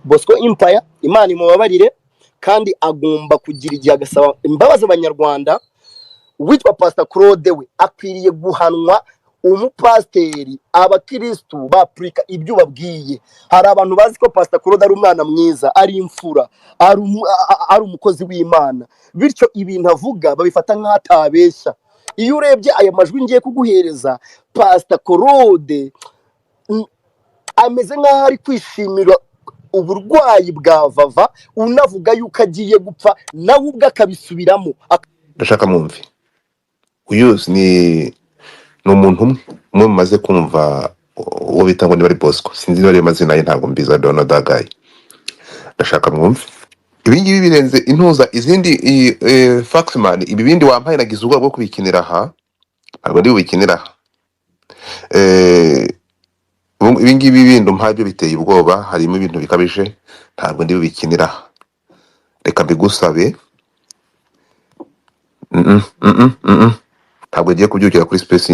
Bosco Empire, Imana imubabarire, kandi agomba kugira igihe agasaba imbabazi Abanyarwanda. Uwitwa Pastor Claude we akwiriye guhanwa. Umupasiteri, abakirisitu bapurika ibyo ubabwiye. Hari abantu bazi ko Pastor Claude ari umwana mwiza, ari imfura, ari umukozi w'Imana, bityo ibintu avuga babifata nk'aho atabeshya. Iyo urebye aya majwi ngiye kuguhereza, Pastor Claude ameze nk'aho ari kwishimira uburwayi bwa Vava, unavuga yuko agiye gupfa, nawe ubwe akabisubiramo. Ndashaka mwumve. Uyu ni umuntu umwe umwe mumaze kumva, uwo bita ngo niba ari Bosco, sinzi niba ariyo mazina ye, ntabwo mbizi. I don't know that guy. Ndashaka mwumve ibi ngibi birenze intuza izindi. Faxman, ibi bindi wampaye nagize ubwoba bwo kubikinira aha, ntabwo ndi bubikinira aha. Ibi ngibi bindi umpaye byo biteye ubwoba, harimo ibintu bikabije, ntabwo ndi bubikinira aha. Reka mbigusabe. Ntabwo ngiye kubyukira kuri space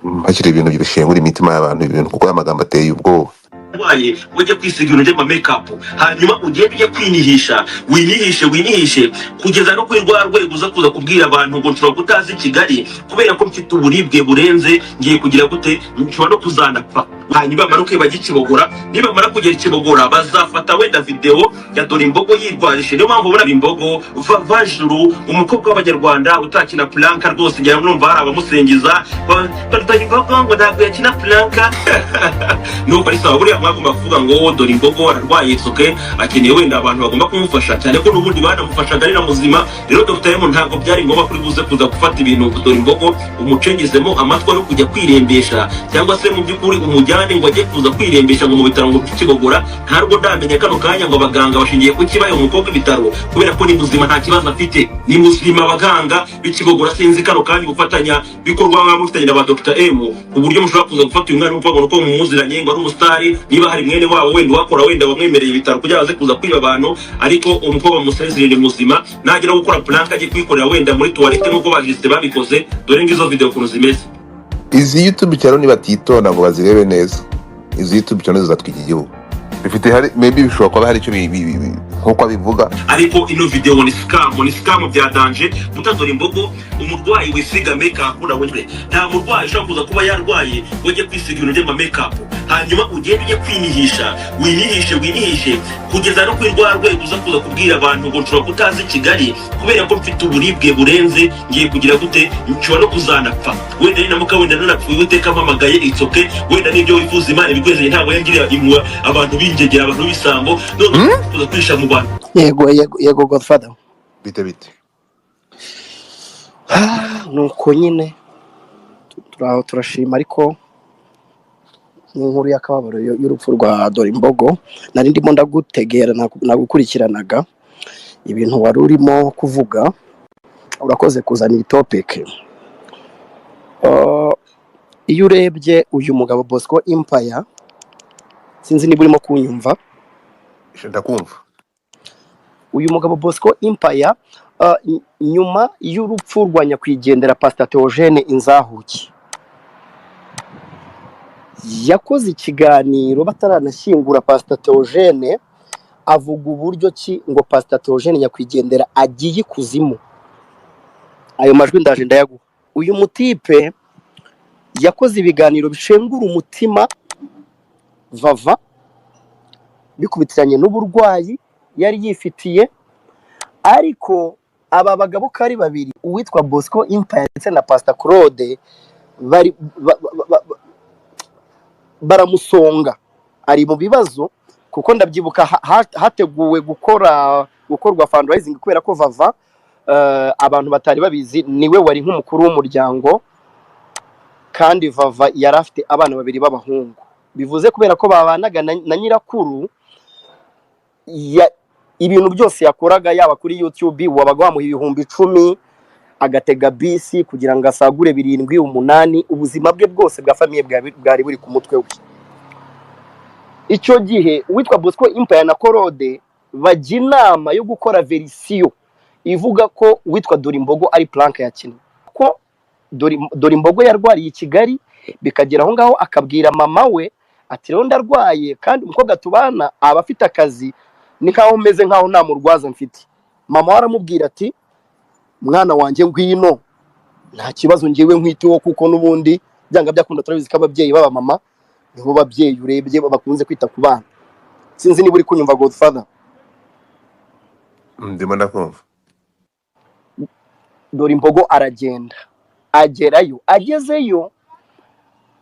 mpashyira ibintu bishengura imitima y'abantu, ibintu, kuko aya magambo ateye ubwoba. Urwaye, ujye kwisiga ibintu by'ama makeup, hanyuma ugende ujye kwinihisha, winihishe, winihishe kugeza no kuri rwa rwego uza kuza kubwira abantu ngo nshobora kutaza i Kigali kubera ko mfite uburibwe burenze, ngiye kugira gute, nshobora no kuzanapfa. Hanyuma bamanuke bajye i Kibogora. Nibamara kugera i Kibogora, bazafata wenda videwo ya Dore Imbogo yirwarishe. Niyo mpamvu ubona Imbogo Vajuru, umukobwa w'Abanyarwanda utakina prank rwose. Njya numva hari abamusingiza Dore Imbogo ngo ntabwo yakina prank. Nuko ari sawa. Buriya mwagomba kuvuga ngo Dore Imbogo ararwaye, it's okay, akeneye wenda abantu bagomba kumufasha, cyane ko n'ubundi banamufashaga ari na muzima. Rero Dr M, ntabwo byari ngombwa kuri buze kuza gufata ibintu Dore Imbogo umucengezemo amatwi yo kujya kwirembesha, cyangwa se mu by'ukuri umujyane ngo ajye kuza kwirembesha ngo mu bitaro ngo Kibogora. Ntabwo ndamenya kano kanya ngo abaganga bashingiye ku kibaye umukobwa ibitaro, kubera ko ni muzima, nta kibazo afite, ni muzima. Abaganga b'Ikibogora, sinzi kano kanya gufatanya bikorwa nka mufitanye na ba Dr M, ku buryo mushobora kuza gufata uyu mwana w'umukobwa ngo uko mumuziranye, ngo ari umusitari, niba hari mwene wabo wenda wakora, wenda wamwemereye ibitaro kugira baze kuza kwiba abantu. Ariko umukobwa musezerere muzima, nagera gukora prank ajye kuyikorera wenda muri toilette nk'uko bajiste babikoze. Dore ngizo video ukuntu zimeze. Izi YouTube channel nibatitonda ngo bazirebe neza, izi YouTube channel zizatwika igihugu. Bifite hari maybe bishobora kuba hari icyo nk'uko abivuga. Ariko ino video ni scam, ni scam bya danger. Mutadora Imbogo, umurwayi wisiga makeup nawe, nta murwayi ushobora kuza kuba yarwaye ngo ajye kwisiga ibintu by'ama makeup, hanyuma ugende ujye kwinihisha, winihishe, winihishe kugeza no kuri rwa rwego uza kuza kubwira abantu ngo nshobora kutaza i Kigali kubera ko mfite uburibwe burenze, ngiye kugira gute, nshobora no kuzanapfa. Wenda ninamuka wenda nanapfuye, Uwiteka ampamagaye, it's okay. Wenda n'ibyo wifuza Imana ibigwezeye. Ntabwo yangirira impuhwe abantu b'ingegera, abantu b'ibisambo, none kuza kwihisha mu bantu. Yego, Godfather. Bite bite? Nuko nyine turaho, turashima, ariko n'inkuru y'akababaro y'urupfu rwa Dore Imbogo nari ndimo ndagutegera, nagukurikiranaga ibintu wari urimo kuvuga. Urakoze kuzana iyi topic. Iyo urebye uyu mugabo Bosco Empire, sinzi niba urimo kunyumva. Ndakumva. Uyu mugabo Bosco Empire, nyuma y'urupfu rwa nyakwigendera Pastor Theogene Inzahuki, yakoze ikiganiro bataranashyingura Pastor Theogene, avuga uburyo ki ngo Pastor Theogene nyakwigendera agiye ikuzimu. Ayo majwi ndaje ndayaguha. Uyu mutipe yakoze ibiganiro bishengura umutima Vava, bikubitiranye n'uburwayi yari yifitiye. Ariko aba bagabo ko ari babiri, uwitwa Bosco Empire ndetse na Pastor Claude, bari baramusonga ari mu bibazo, kuko ndabyibuka hateguwe gukorwa fundraising, kubera ko Vava, abantu batari babizi, niwe wari nk'umukuru w'umuryango, kandi Vava yari afite abana babiri b'abahungu. Bivuze kubera ko babanaga na nyirakuru, ibintu byose yakoraga, yaba kuri YouTube, wabaga wamuha 10,000 agatega bisi kugira ngo asagure birindwi, umunani. Ubuzima bwe bwose bwa famille bwari buri ku mutwe we. Icyo gihe uwitwa Bosco Empire na Claude bajya inama yo gukora version ivuga ko uwitwa Dore Imbogo ari prank yakinnye, ko Dore Imbogo yarwariye i Kigali, bikagera aho ngaho akabwira mama we Ati rero ndarwaye, kandi umukobwa tubana aba afite akazi, ni nkaho meze nkaho nta murwaza mfite. Mama we aramubwira ati mwana wanjye ngwino, nta kibazo, ngewe nkwiteho, kuko n'ubundi byanga byakunda turabizi ko ababyeyi b'aba mama nibo babyeyi urebye bakunze kwita ku bana. Sinzi niba uri kunyumva, Godfather. Ndimo ndakumva. Dore imbogo aragenda, agerayo. Agezeyo,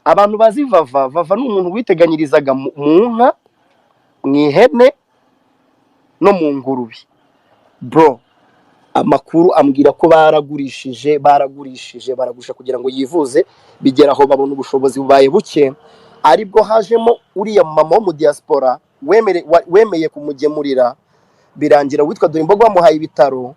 abantu bazi Vava, Vava ni umuntu witeganyirizaga mu nka, mu ihene no mu ngurube. Bro, amakuru ambwira ko baragurishije, baragurishije, baragurisha kugira ngo yivuze. Bigera aho babona ubushobozi bubaye buke, aribwo hajemo uriya mama wo mu diaspora wemeye kumugemurira. Birangira witwa dore imbogo bamuhaye ibitaro.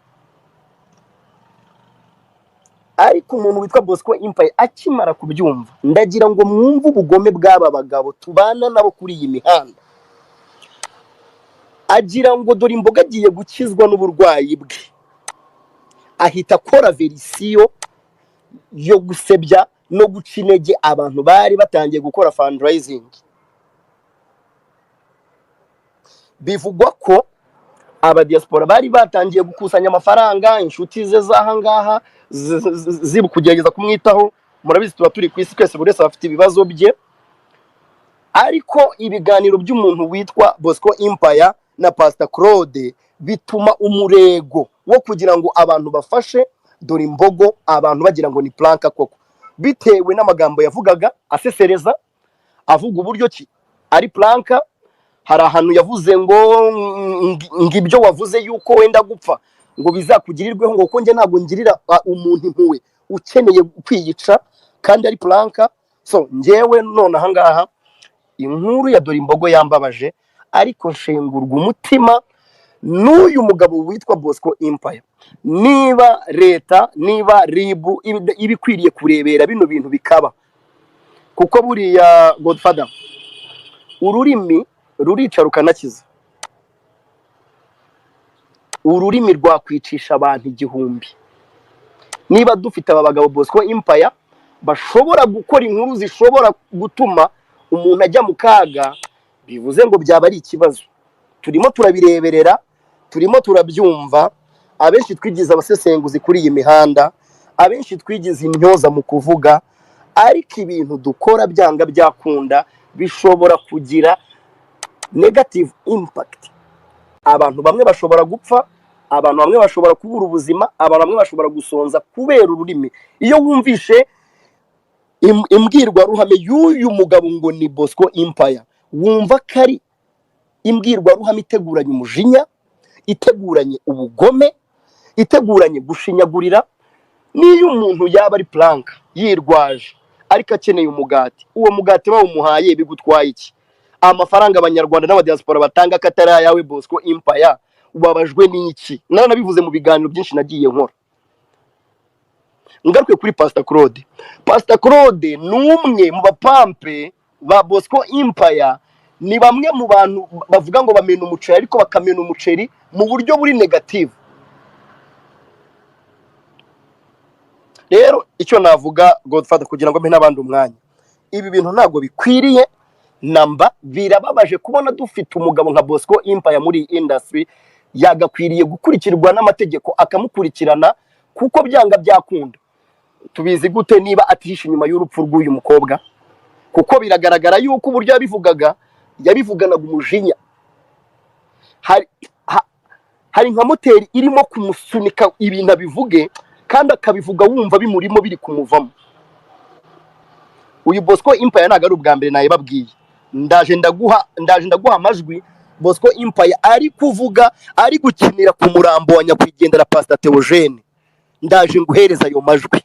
Ariko umuntu witwa Bosco Empire akimara kubyumva, ndagira ngo mwumve ubugome bw'aba bagabo tubana nabo kuri iyi mihanda. Agira ngo dore imboga agiye gukizwa n'uburwayi bwe, ahita akora version yo gusebya no guca intege abantu bari batangiye gukora fundraising. Bivugwa ko abadiaspora bari batangiye gukusanya amafaranga, inshuti ze z'aha ngaha ziri kugerageza kumwitaho. Murabizi tuba turi ku isi twese, buri wese aba afite ibibazo bye. Ariko ibiganiro by'umuntu witwa Bosco Empire na Pastor Claude bituma umurego wo kugira ngo abantu bafashe dore imbogo, abantu bagira ngo ni prank koko, bitewe n'amagambo yavugaga asesereza, avuga uburyo ki ari prank. Hari ahantu yavuze ngo ngo ibyo wavuze yuko wenda gupfa ngo bizakugirirweho, ngo kuko njye ntabwo ngirira umuntu impuhwe ukeneye kwiyica kandi ari prank. So njyewe none ahangaha inkuru ya dore imbogo yambabaje, ariko nshengurwa umutima n'uyu mugabo witwa Bosco Empire. Niba leta, niba RIB iba ikwiriye kurebera bino bintu bikaba, kuko buriya Godfather, ururimi rurica rukanakiza. Ururimi rwakwicisha abantu 1000. Niba dufite aba bagabo Bosco Empire bashobora gukora inkuru zishobora gutuma umuntu ajya mu kaga, bivuze ngo byaba ari ikibazo. Turimo turabireberera, turimo turabyumva. Abenshi twigize abasesenguzi kuri iyi mihanda, abenshi twigize intyoza mu kuvuga, ariko ibintu dukora byanga byakunda bishobora kugira negative impact. Abantu bamwe bashobora gupfa, abantu bamwe bashobora kubura ubuzima, abantu bamwe bashobora gusonza kubera ururimi. Iyo wumvishe imbwirwaruhame y'uyu mugabo ngo ni Bosco Empire, wumva ko ari imbwirwaruhame iteguranye umujinya, iteguranye ubugome, iteguranye gushinyagurira. Niyo umuntu yaba ari prank yirwaje ariko akeneye umugati, uwo mugati bawumuhaye bigutwaye iki? Amafaranga abanyarwanda n'abadiaspora batanga ko atari ayawe, Bosco Empire, ubabajwe n'iki? Naranabivuze mu biganiro byinshi nagiye nkora. Ngaruke kuri Pastor Claude. Pastor Claude ni umwe mu bapampe ba Bosco Empire, ni bamwe mu bantu bavuga ngo bamena umuceri, ariko bakamena umuceri mu buryo buri negative. Rero icyo navuga, Godfather, kugira ngo mpe n'abandi umwanya, ibi bintu ntabwo bikwiriye namba. Birababaje kubona dufite umugabo nka Bosco Empire muri iyi industry. Yagakwiriye gukurikirwa n'amategeko akamukurikirana, kuko byanga byakunda tubizi gute niba atihishe inyuma y'urupfu rw'uyu mukobwa? Kuko biragaragara yuko uburyo yabivugaga yabivuganaga umujinya. Hari nka moteri irimo kumusunika ibintu abivuge, kandi akabivuga wumva bimurimo biri kumuvamo. Uyu Bosco Empire ntabwo ari ubwa mbere nayibabwiye. Ndaje ndaguha amajwi Bosco Empire ari kuvuga, ari gukinira ku murambo wa nyakwigendera Pastor Theogene. Ndaje nguhereza ayo majwi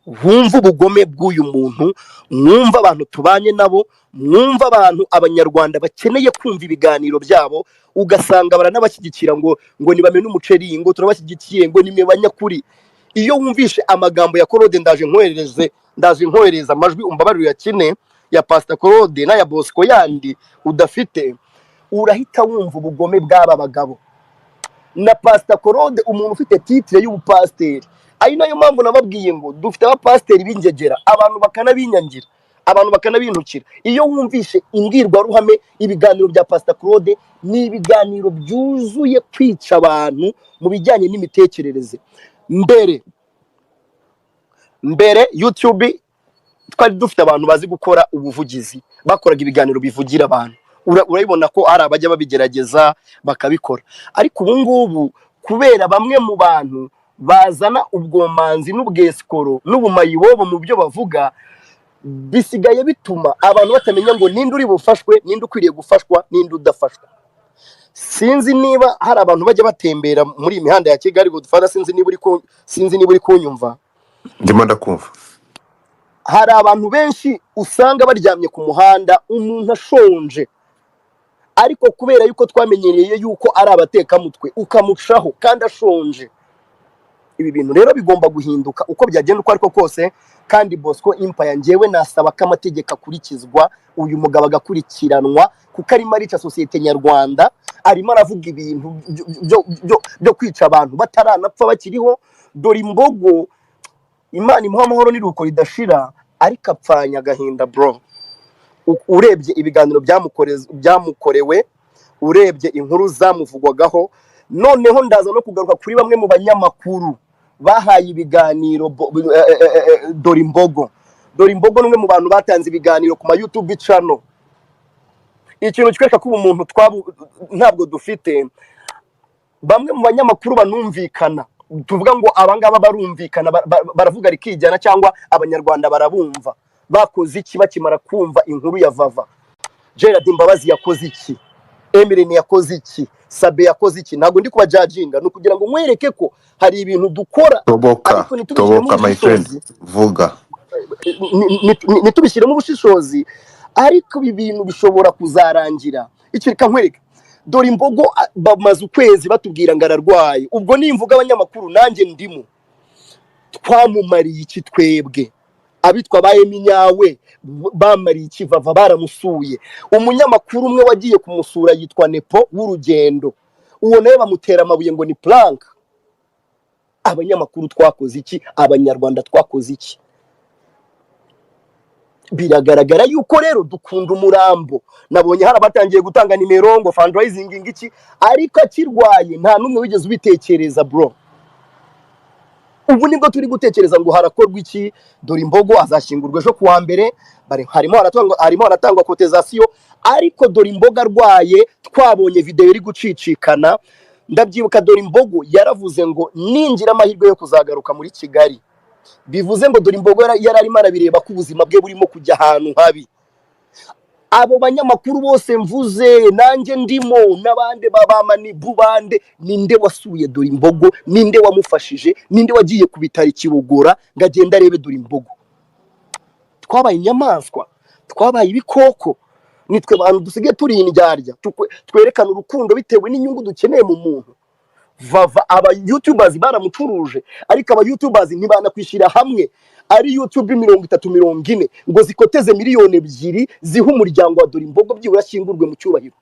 wumva ubugome bw'uyu muntu, mwumva abantu tubanye nabo, mwumva abantu abanyarwanda bakeneye kumva ibiganiro byabo, ugasanga baranabashyigikira ngo nibamene umuceri, ngo turabashyigikiye, ngo nimwe banyakuri. Iyo wumvishe amagambo ya Claude, ndaje nkohereza amajwi, umbabarire uyakine, ya Pastor Claude n'aya Bosco yandi udafite, urahita wumva ubugome bw'aba bagabo. Na Pastor Claude, umuntu ufite titre y'ubupasiteri, ari nayo mpamvu nababwiye ngo dufite abapasiteri b'ingegera, abantu bakanabinyangira. Abantu bakanabintukira. Iyo wumvishe imbwirwaruhame, ibiganiro bya Pastor Claude ni ibiganiro byuzuye kwica abantu mu bijyanye n'imitekerereze. Mbere mbere YouTube twari dufite abantu bazi gukora ubuvugizi, bakoraga ibiganiro bivugira abantu. Urabibona ko hari abajya babigerageza bakabikora, ariko ubu ngubu kubera bamwe mu bantu bazana ubwomanzi n'ubwesikoro n'ubumayibobo mu byo bavuga, bisigaye bituma abantu batamenya ngo ninde uri bufashwe, ninde ukwiriye gufashwa, ninde udafashwa. Sinzi niba hari abantu bajya batembera muri iyi mihanda ya Kigali, Godfather, sinzi niba uri kunyumva. Ndimo ndakumva. Hari abantu benshi usanga baryamye ku muhanda, umuntu ashonje, ariko kubera yuko twamenyereye yuko ari abatekamutwe, ukamucaho kandi ashonje. Ibi bintu rero bigomba guhinduka uko byagenda uko ariko kose. Kandi Bosco Empire, njyewe nasaba ko amategeko akurikizwa, uyu mugabo agakurikiranwa, kuko arimo arica sosiyete nyarwanda, arimo aravuga ibintu byo kwica abantu bataranapfa, bakiriho. Dore imbogo, Imana imuha amahoro n'iruhuko ridashira, ariko apfanya agahinda, bro. Urebye ibiganiro byamukorewe, urebye inkuru zamuvugwagaho. Noneho ndaza no kugaruka kuri bamwe mu banyamakuru bahaye ibiganiro Dore Imbogo. Dore Imbogo ni umwe mu bantu batanze ibiganiro ku ma YouTube channel. Ikintu kikwereka ko ubumuntu ntabwo dufite. Bamwe mu banyamakuru banumvikana, tuvuga ngo abangaba barumvikana, baravuga rikijyana, cyangwa Abanyarwanda barabumva, bakoze iki bakimara kumva inkuru ya Vava? Gerard Mbabazi yakoze iki? Emirene yakoze iki? Sabe yakoze iki? Ntabwo ndi kubajajinga, ni ukugira ngo nkwereke ko hari ibintu dukora Toboka. ariko ntitubishyiremo Toboka, my friend. ubushishozi. Vuga. Ntitubishyiremo ubushishozi, ariko ibi bintu bishobora kuzarangira. Icyo reka nkwereke, Dore Imbogo, bamaze ukwezi batubwira ngo ararwaye. Ubwo nimvuga abanyamakuru, nanjye ndimo. Twamumariye iki twebwe? Abitwa ba Eminyawe bamariye iki Vava? Baramusuye? Umunyamakuru umwe wagiye kumusura yitwa Nepo w'Urugendo, uwo nawe bamutera amabuye ngo ni prank. Abanyamakuru twakoze iki? Abanyarwanda twakoze iki? Biragaragara yuko rero dukunda umurambo. Nabonye hari abatangiye gutanga nimero ngo fundraising iki, ariko akirwaye nta n'umwe wigeze ubitekereza, bro. Ubu nibwo turi gutekereza ngo harakorwa iki. Dore Imbogo azashyingurwa ejo kuwa mbere, harimo haratangwa cotisation, ariko Dore Imbogo arwaye twabonye video iri gucicikana. Ndabyibuka, Dore Imbogo yaravuze ngo ningira amahirwe yo kuzagaruka muri Kigali. Bivuze ngo Dore Imbogo yari arimo arabireba ko ubuzima bwe burimo kujya ahantu habi. Abo banyamakuru bose mvuze, nanjye ndimo, n'abandi babamanibu bande, ninde wasuye Dore Imbogo? Ninde wamufashije? Ninde wagiye ku bitaro i Kibogora ngo agende arebe Dore Imbogo? Twabaye inyamaswa, twabaye ibikoko. Nitwe bantu dusigaye turi indyarya, twerekana urukundo bitewe n'inyungu dukeneye mu muntu. Vava aba YouTubers baramucuruje, ariko aba YouTubers ntibanakwishyira hamwe ari YouTube 30, 40 ngo zikoteze 2 miliyoni zihe umuryango wa Dore Imbogo byibura ashyingurwe mu cyubahiro.